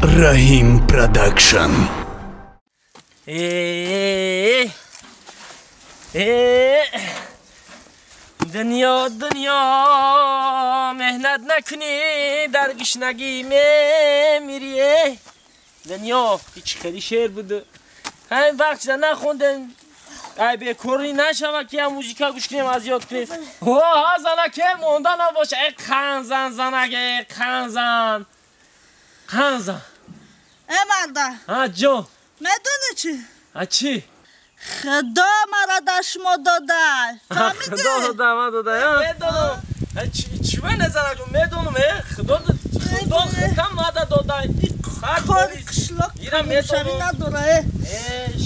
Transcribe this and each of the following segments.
Раҳим Продакшн. Дунё дунё меҳнат накунӣ дар гушнагӣ мемирӣ. Дунё ҳеҷ хеле шеър буд. Ҳамин вақт шуда нахондем. Ай бекорӣ нашава ки ям музика гӯш кунем аз ёд кунем. Ҳа занаке монда набоша. Э қанзан занаке қанзан. Қанзан. Э марда. Ҳа ҷон. Медонӣ чӣ? Ҳа чӣ? Худо мара дар шумо дода. Фаҳмидӣ? Худо дода ма дода. Медонам. Чӣ не занаҷон медонам э худо худо худам мада дода. Кори қишлоқ шавӣ надора э. Э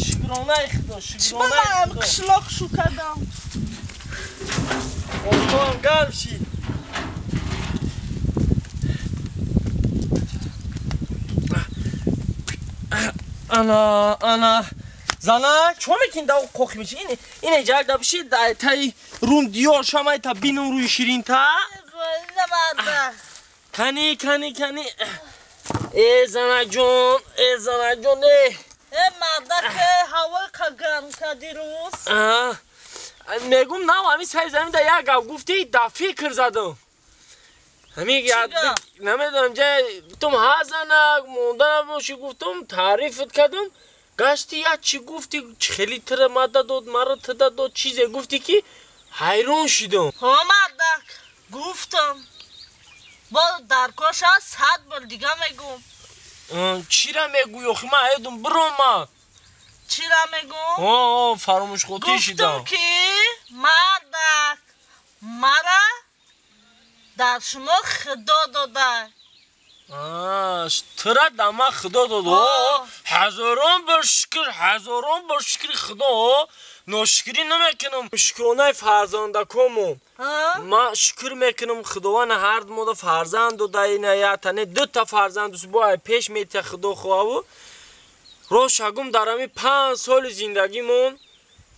шукронаи худо шукронаи худо. Қишлоқ шу кардам. Офтобам гарм шид. Ана ана занак чо мекунӣ да қоқи меши? Ине ҷак да биши таи рум диёр шамай та бинум рӯи ширинта. Кани кани кани. Э занакҷон, э занакҷон, э. Э мардак, ҳавои қа гарм кади рӯз. Мегум нав ҳамин сари замин да як гап гуфтӣ да фикр задам. Ҳамин намедонам ҷа гуфтум ҳа занак монда набошӣ гуфтум таърифат кардам. Гашти як чӣ гуфтӣ хеле тира мада дод мара тида дод чизе гуфтӣ ки ҳайрон шидам. Ҳо мардак гуфтам. Бо дар коша 100 бор дига мегум. Чира мегӯй охи ман ҳайдум биромад. Чира мегум? Ҳо фаромӯшхотир шидам. Гуфтум ки мардак мара дар шумо худо дода. Тира дар ман худо дод. Ҳазорон бор шукр, ҳазорон бор шукри худо. Ношукрӣ намекунам. Шукронаи фарзандакомон. Ман шукр мекунам худованд ҳар мода фарзанд дода ина я тане дута фарзанд бо пеш метия худо хоҳаву. Рост шагум дар ҳамин 5 соли зиндагимон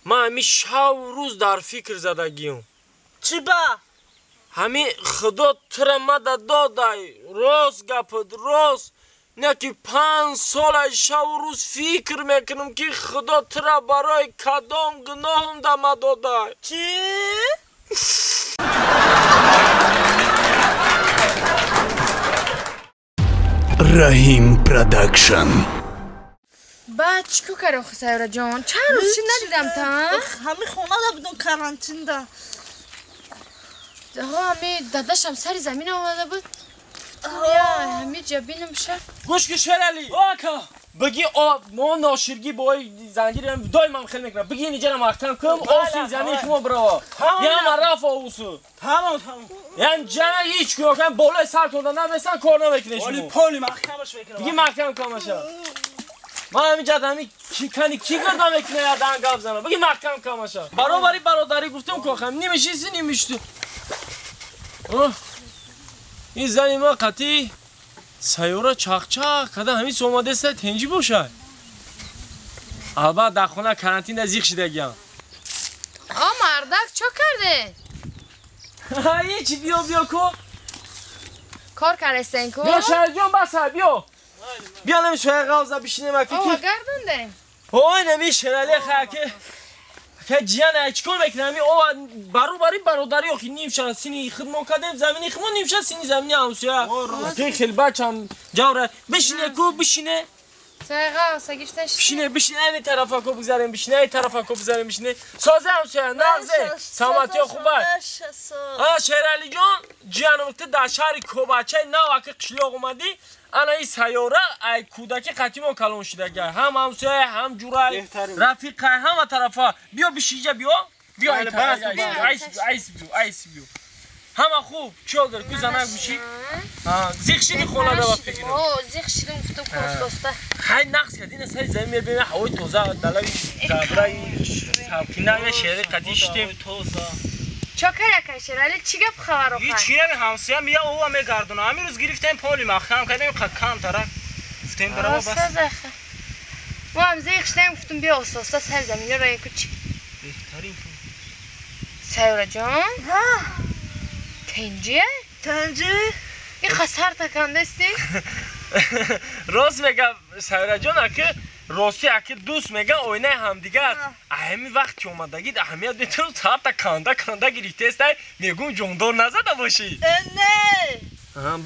ман ҳамин шаву рӯз дар фикр задагиам. Чӣ ба? Ҳамин худо тира мада додай. Рост гапад, рост. Не ки 5 сола шаву рӯз фикр мекунам ки худо тира барои кадом гуноҳам да ма додай. Чӣ? Раҳим Продакшн. Баъд чӣ кор кардӣ охи Сайёраҷон? Чанд рӯз чӣ надидам та? Ҳамин хонада будум карантинда. Ҳо ҳами дадашам сари замин омада буд. Ҳами ҷабинам ша. Гӯш ки Шералӣ. Ака бигӣ мо ноширгӣ бо занҷирам доимам хел мекунам. Бигӣ инҷара маҳкам кун, оси замин шумо бирава. Яма раф овусу. Тамом тамом. Ян ҷана ҳеҷ кӯкан болои сартонда набесан кор намекунед шумо. Оли поли маҳкамаш мекунам. Бигӣ маҳкам камаша. Ман ҳамин ҷад ҳамин кани ки гирда мекунад я дан гап занам. Бигӣ маҳкам камаша. Баробари бародарӣ гуфтум кохам нимишиси нимишту. Ин зани ма қатъи сайёра чақчақ када ҳамин омадеста тенҷӣ бошад. Албат дар хона карантинда зиқ шидагиам. О мардак чо карде? Ҳеҷ биё биё ку. Кор кардестен ку? Биё Шаҳриҷон баса биё. Биё нами шоя ғавза бишинем аки ки. О гардонде. Ой нами Шерали хаки. Ка ҷиян ай чӣ кор мекунам? Ами о баробари бародарӣ охи нимша сини хидмон кардем замини хидмон нимша сини замини ҳамсоя. Ки хел бачам ҷавра бишине ку бишине. Сайға сагиштан бишине бишине ани тарафа ку бигзарем бишине ай тарафа ку бигзарем бишине. Созе ҳамсоя нағзе саломатиё хуба. А Шералиҷон ҷиянум ту дар шаҳри Кобачай нав аки қишлоқ омадӣ. Ана ин сайёра ай кӯдаки қатимон калон шидага. Ҳам ҳамсоя, ҳам ҷурай, рафиқай, ҳама тарафа. Биё бишиҷа биё. Биё ай тараф. Айс биё, айс биё. Ҳама хуб, чӣ дор ку занак биши? Зиқ шиди хонада ба фикр. О, зиқ шидим гуфтум костоста. Хай нақс кардӣ, ина сари замин мебинем ҳавои тоза, далави забраи сабкина шеъри қатӣ шидем. Тоза. Чо кард ака Шерали? Чӣ гап хабар охар? Ҳеҷ чӣ ҳамсоя мия ова мегардона. Ҳамин рӯз гирифтем поли маҳкам кардем кам тара. Гуфтем барава бас. Мо ҳам зиқ шидем гуфтум биё ососта сари заминро ку чӣ. Беҳтарин. Сайёраҷон? Ҳа. Тенҷие? Тенҷи? Ин хасар такандасти? Рост мега Сайраҷон, аки рости аки дӯст мега оинаи ҳамдигар. Ҳамин вақт ки омадагид аҳамият метавон саата канда канда гирифтестай, мегум ҷондор назада бошӣ. Э не.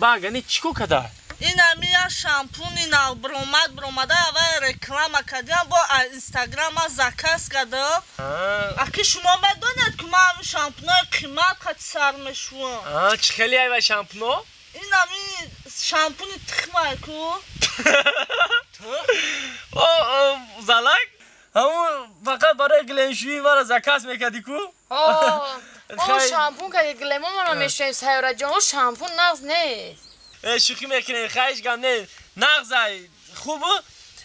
Багани чӣ ко када? Ин ами я шампуни нав бромад бромада авай реклама кардиам, бо инстаграма заказ кардам. Аки шумо медонед ки ман ами шампунои қимат қати сар мешувам. Чӣ хели айвай шампуно? Ин ами шампуни тухмай ку. О, залак? Ҳамун фақат барои глемшӯӣ мара заказ мекардӣ ку? О, шампун кади глемомонро мешӯем, Сайёраҷон, о шампун нағз нест. Шӯхӣ мекунем, хаҳиш гап не, нағзай хуб.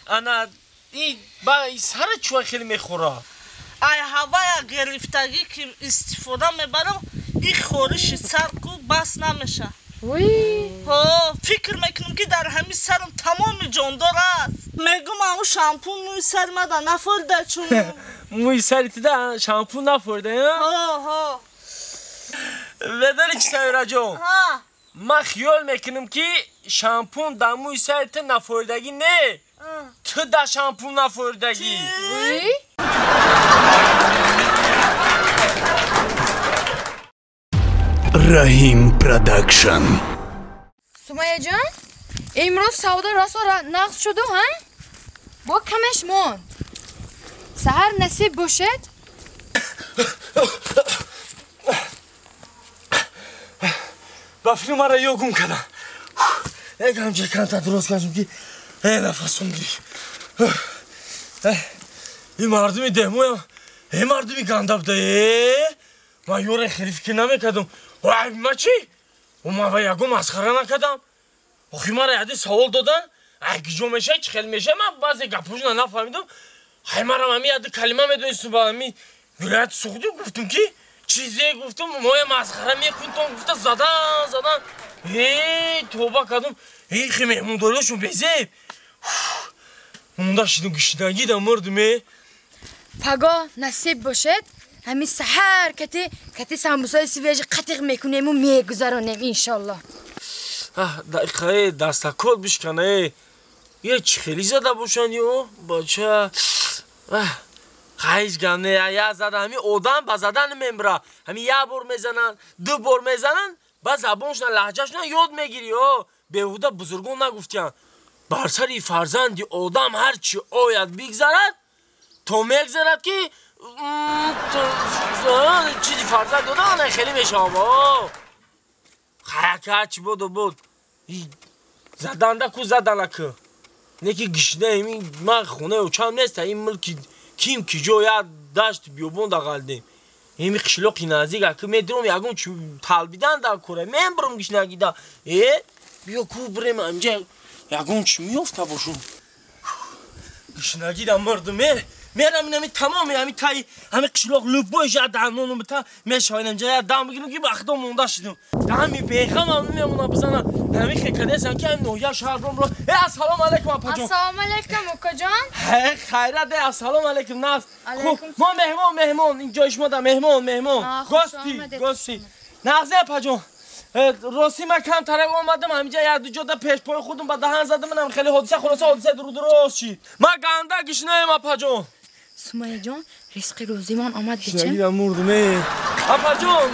Ана и ба сара чӯа хеле мехӯра. Ай ҳавая гирифтагӣ ки истифода мебарам, и хориши сар ку бас намеша. Ҳо, фикр мекунам ки дар ҳамин сарам тамоми ҷондор аст. Мегум ҳамун шампун мӯи сари мада нафорида чун. Мӯи сари тида шампун нафорида? Ҳо, ҳо. Медонӣ чи, Сайёраҷон? Ҳа. Ман хиёл мекунам ки шампун дар мӯи сари ту нафоридагӣ не, ту дар шампун нафоридагӣ. Раҳим Продакшн. Сумайяҷон, имрӯз савдо расо нағз шуду, ҳа? Бо камеш монд. Саҳар насиб бошед. Ба фикри мара ё гум кардам. Ягам ҷеканта дуруст кардам ки нафасум гирифт. Ин мардуми деҳмоям, э мардуми ганда буда, э ман ёре хеле фикр намекардам. Ой, ма чӣ? Ман ва ягон масхара накардам. Охи мара яде савол додан, ай киҷо мешавад, чӣ хел мешавад, ман баъзе гапҳошона нафаҳмидам. Ҳай марам ҳами яде калима медонистум ба ҳами вилояти Суғдӣ, гуфтум ки чизе гуфтум, моя масхара мекунтон гуфта задан задан. Э тоба кардам. Э хе меҳмондориёшон безеб. Монда шидум гишидагида мурдум э. Пагоҳ насиб бошед, ҳамин саҳар кати кати самбусаи свежий қатиқ мекунему мегузаронем иншоллоҳ. Дақиқае дастакот бишкана э. Е чӣ хеле зада бошанд ё бача. Ҳеҷ гап не, я зада ҳамин одам ба задан мембра. Ҳамин як бор мезананд, ду бор мезананд, ба забоншона лаҳҷашона ёд мегирӣ. О беҳуда бузургон нагуфтиянд. Бар сари фарзанди одам ҳар чӣ ояд бигзарад, то мегзарад ки чизи фарзанд одам ана хеле мешавад. О хаяка ҳарчи боду буд. Заданда ку заданаку. Не ки гишна ман хонаи очам нест, ин мулки ким ки ҷо як дашт биёбон дағалдем. Ими қишлоқи наздик аки медурам ягон чи талбидан дар кора мембурам гишнагида. Э биё ку бирем анҷа ягон чи меёфта бошум. Гишнагида мурдум э. Мерам инами тамоми ҳами таи ҳами қишлоқ любой жа данону бита мешавам инҷа я дам бигирам ки ба худо монда шудум. Дами беғамам намемонам бизанам. Ҳами хекадесам ки ҳами ноҳия шаҳр ром. Э ассалому алайкум апаҷон. Ассалому алайкум укаҷон. Ҳе хайрат э ассалому алайкум наз. Хуб мо меҳмон меҳмон ин ҷои шумо да меҳмон меҳмон. Гости гости. Нағзе апаҷон. Рости ман камтарак омадам ҳаминҷа як ду ҷода пешпои худум ба даҳан задам, манам хеле ҳодиса хулоса ҳодиса дуруст шид. Ман ганда гишнаем апаҷон. Сумайяҷон, ризқи рӯзимон омад бичем. Гишнагида мурдум э. Апаҷон,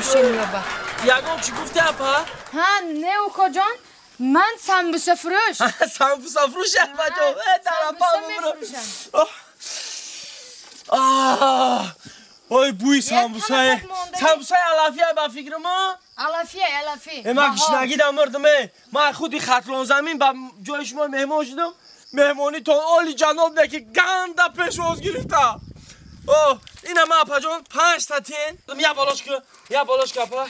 ягон чӣ гуфти апа? Ҳа, не укаҷон, ман самбусафурӯш. Самбусафурӯш апаҷон. Э дар апа мурдум. Ой бӯи самбусае. Самбусаи алафия ба фикрам? Алафия, алафи. Э ман гишнагида мурдум э. Ман худи Хатлонзамин ба ҷои шумо меҳмон шудам. Меҳмонитон оли ҷаноб не ки ганда пешвоз гирифта. О, ина ман апаҷон 5 та тен. Я болош ку, я болош ку апа.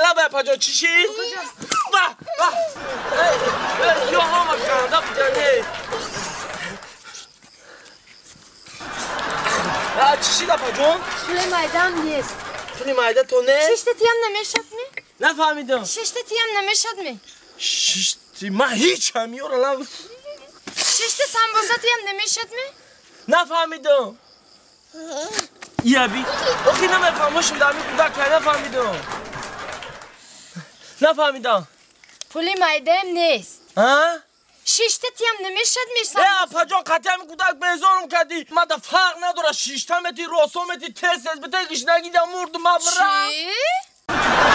Лаба апаҷон чӣ шид? Ба, ба. Ё ҳама ганда будане. Чӣ шид апаҷон? Пули майдам нест. Пули майда то нест? Шишта тиям намешад ми? Нафаҳмидам. Шишта тиям намешад ми? Шишти ман ҳеҷ ҳамиёра лаб. Шишта самбуса тиям намешад ми? Нафаҳмидам. Яби. Охи намефаҳмошим дар ҳамин кӯдак кай нафаҳмидам. Нафаҳмидам. Пули майдаем нест. А? Шишта тиям намешад мешам. Э, апаҷон, қатъи ҳамин кӯдак безорум кардӣ. Ман да фарқ надора, шишта мети, росо мети, тез тез бите, гишнагида мурду ма бирам. Чӣ?